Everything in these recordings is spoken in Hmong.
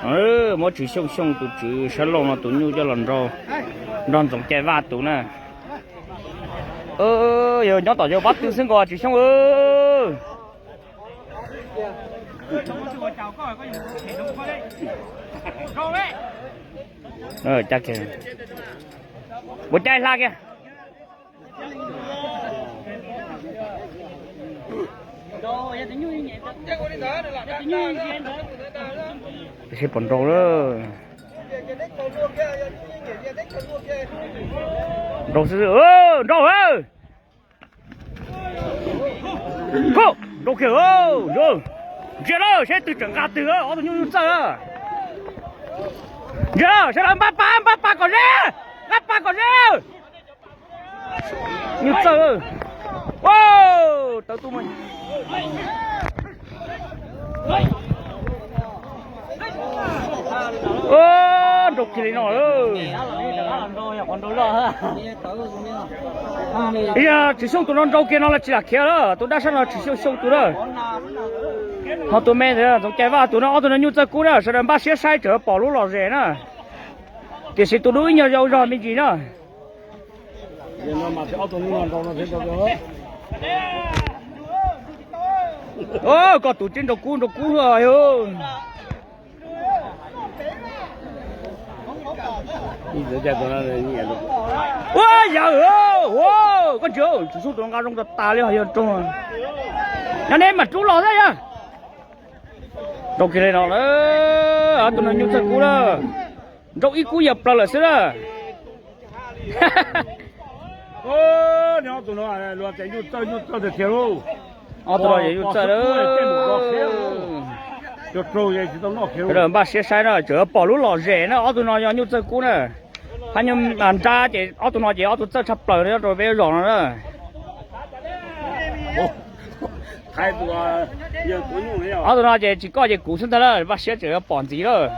Muab Tswv Xyooj Xyooj tus tswv sab laug no tus nyuj coj los nrog Ntxoov Cai Vaj tus na. Yog nyob tom yawg Pab Tw xwb nkaus Tswv Xyooj. Ua cai hla kiag. Seb puas nrau lawm. Nrau xwb, nrau. Nrau kiag. Ntsia lawm seb twg tseem nqa twg, ob tug nyuj nyuj txawj. Ntsia lawm sawv daws npaj pas, npaj pas kom ze, npaj pas kom ze. Nyuj txawj. Tawv tu. Nrau kiag li no. Yog Tswv Xyooj tus no nrau kiag no los tsis lam khiav lawm, tus dab sab no Tswv Xyooj Xyooj tus na. Ho tus me Ntxoov Cai Vaj tus no, ob tug no nyuj txawj kub na, sawv daws npaj siab saib tseem pom lub lom zem na. Tiam sis tus dub ib nyuag yau zog me ntsis na. Koj tus tib nrau kub nrau kub. Ua yawg, koj ntsia Tswv Xyooj tus no nqa zoo tas tas li ho yog raug. Nyob neb mam rub los xwb yog. Nrau kiag li no, ob tug no nyuj txawj kub lawm. Nrau ib kub yawg plaws lawm xwb na. Ob tug no ces nyuj txawj lawm. Npaj siab saib na, tseem pom lub lom zem na, ob tug no yog nyuj txawj kub na. Phab nyuj nrab ces ob tug no ces ob tug txawj tshaj plaws nyob rau peb zos no na. Ob tug no ces tsis koj ces kuv xwb ntag na, npaj siab tseem yuav pom ntxiv lawm.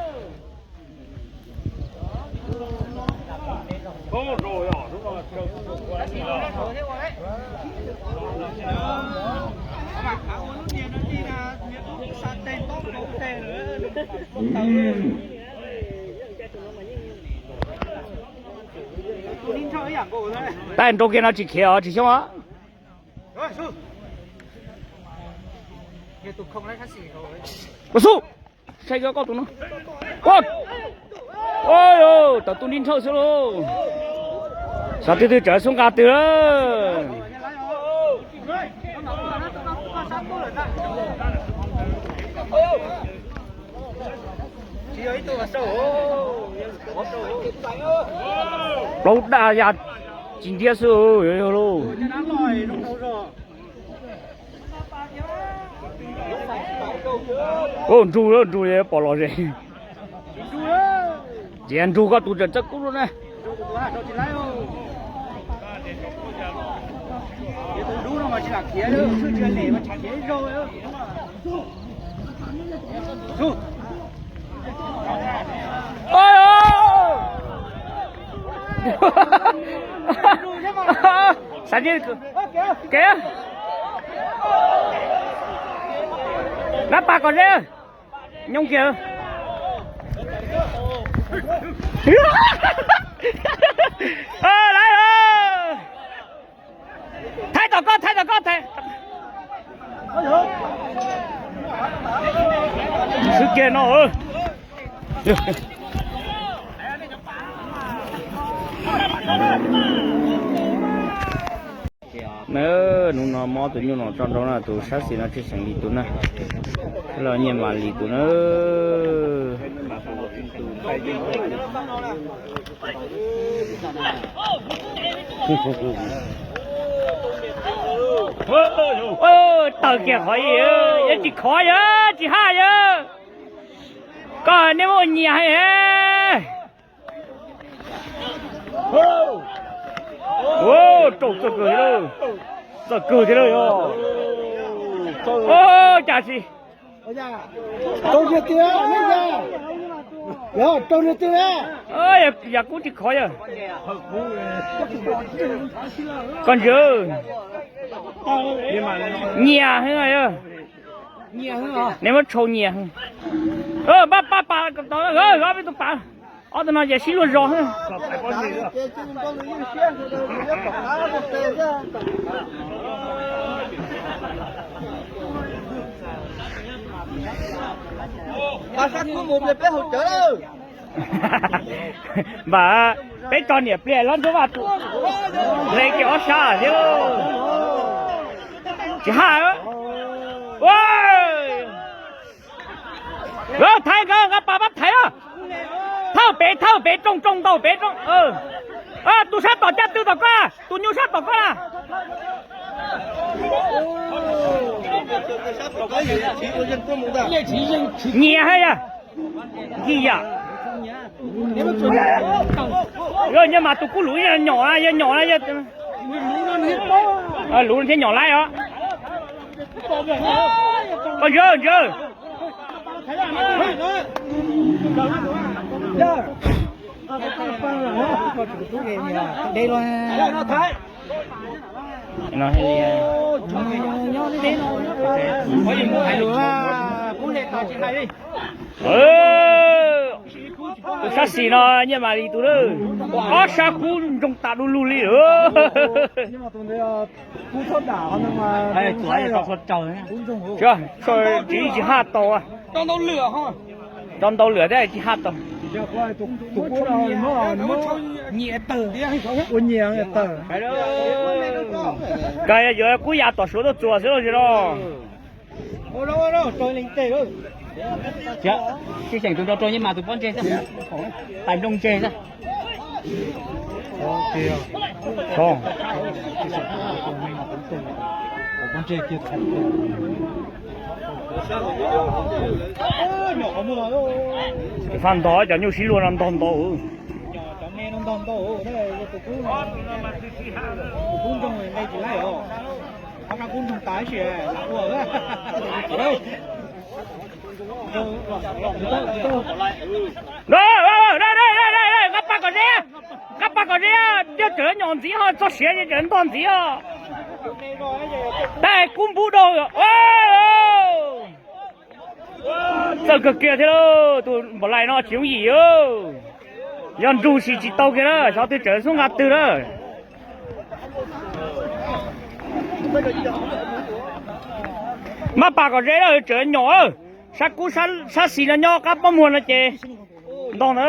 Tab nrau kiag no tsis khiav os Tsis Xyooj. Ua xub, saib koj tus no. Tawv tu nib nrhawj xwb lauj. Xav twg twg tseem xub nqa twg lawm. Plaub daj ya tsis ntiab xwb lauj. Nrug, nrug pom los ze. Ces nrug koj tus tseem txawj kub na. Xav kev, nab pas kom ze, nyob kiag. Lawm, thaij tom koj, thaij tom koj, thaij. Xwb kiag no. Na, hnub no muab tus nyuj no tso nrau na, tus sab xis no tsis xeem Lis tus na, los nyiaj mas Lis tus na. Tawg kiag qhov, yeej tsis khov yawg, tsis haj yawg. Koj nej muab ua nyias heev. Rau txawj kawg thiab lawm, txawj kawg thiab lawm yog. Cas tsis, rau niag twg, yog rau niag twg na? Yam kub tsis khov yawg. Koj ntsia, nyias heev yawg. Neb muab tshau nyias. Pab pab pas, peb tus pas, ob tug no ces sib luag zos. Npam, peb tso niam pliag los ntsuab vaj tus hle kiag ob sab thiab. Tsis haj. Thaiv nkawd, nqa pas pab thaiv na. Thawj pem, thawj pem, rooj rooj ntau pem rooj. Tus sab tom caj tw tom koj, tus nyuj sab tom koj na. Nyias haj yam. Nkig yam. Nyias mas tus kub luv nyom na, yog nyom na, luv thiab nyom laib os. Koj ntsia, ntsia. Tus sab xis no Nyiaj Mas Lis tus lawm, ob sab kub ntsoog tas du lug li. Tsis, tsis haj tau. Tso ntau lwm thiab tsis haj tau. Kawg yuav kub ya tom Suav tuaj txuas xwb los sis no. Tsis xeem tus nrau rau Nyiaj Mas tus pob ntseg xwb, tais nplooj ntseg xwb. Faj ntog cov nyuj sib luag no ntog ntau. Nqa pas kom ze, nqa pas kom ze, coj tseem nyom ntxiv ho, txog siav ces tseem ntog ntxiv os. Dab kub npub dau. Txawj kawg kiag thiab lauj, tus npaum lais no tsis yooj yim. Yog nrug sis tsis tau kiag na, xyov twg tseem xub nqa twg na. Maj pas kom ze na, tseem nyom. Sab kub sab xis no nyob qab pob muag no ces ntog ntawd.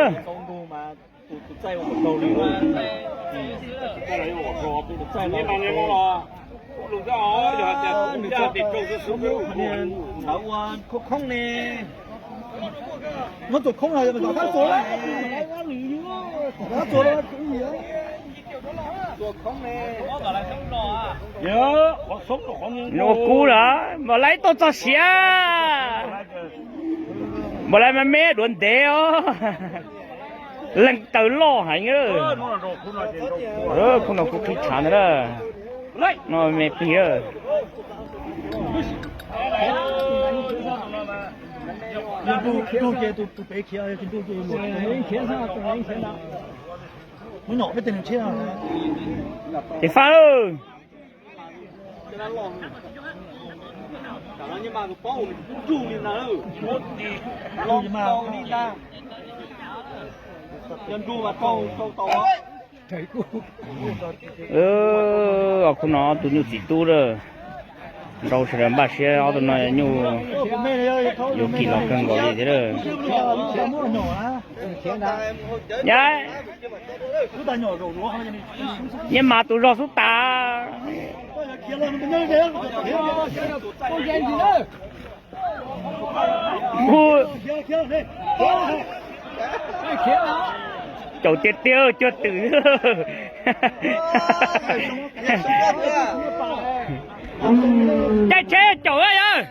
Ua kub lawm, npaum lais tau txog siav. Npaum lais mas me duav ntev os. Leeg taw loj heev. Khub no kub qhib tshav ntag na. No me plig. Ces faj. Khub no ob tug nyuj txiv tub lawm. Nrau sawv daws npaj siab ob tug no nyuj yuav kim los kawg nkaus li thiab lawm. Nyiaj Mas tus zog xub tas. Caum tiag tiag cuag twm. Caij tsheb caum yawg.